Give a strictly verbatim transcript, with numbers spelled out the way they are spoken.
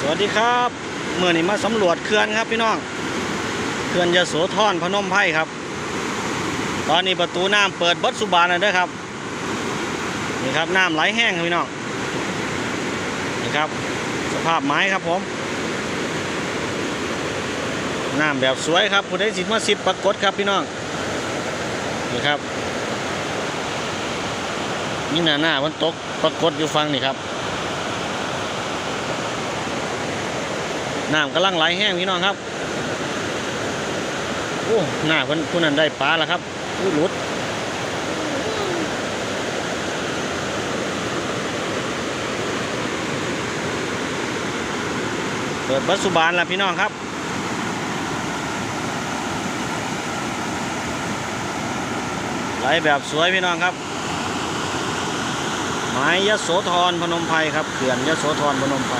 สวัสดีครับ มื้อนี้มาสำรวจเขื่อนครับพี่น้อง เขื่อนยโสธรพนมไพรครับ ตอนนี้ประตูน้ำเปิดเบิดสุบานแล้วเด้อครับ นี่ครับ น้ำไหลแฮงครับพี่น้อง นี่ครับ สภาพหมายครับผม น้ำแบบสวยครับ ผู้ใดสิมาซิดปรากฏครับพี่น้อง นี่ครับ นี่หน้าหน้ามันตกปรากฏอยู่ฝั่งนี่ครับ น้ำกำลังไหลแฮงพี่น้องครับ โอ้ หน้าเพิ่นผู้นั้นได้ปลาแล้วครับ อู้ หลุด เปิดเบิดสุบานแล้วพี่น้องครับ ไหลแบบสวยพี่น้องครับ หมายยโสธรพนมไพรครับ เขื่อนยโสธรพนมไพร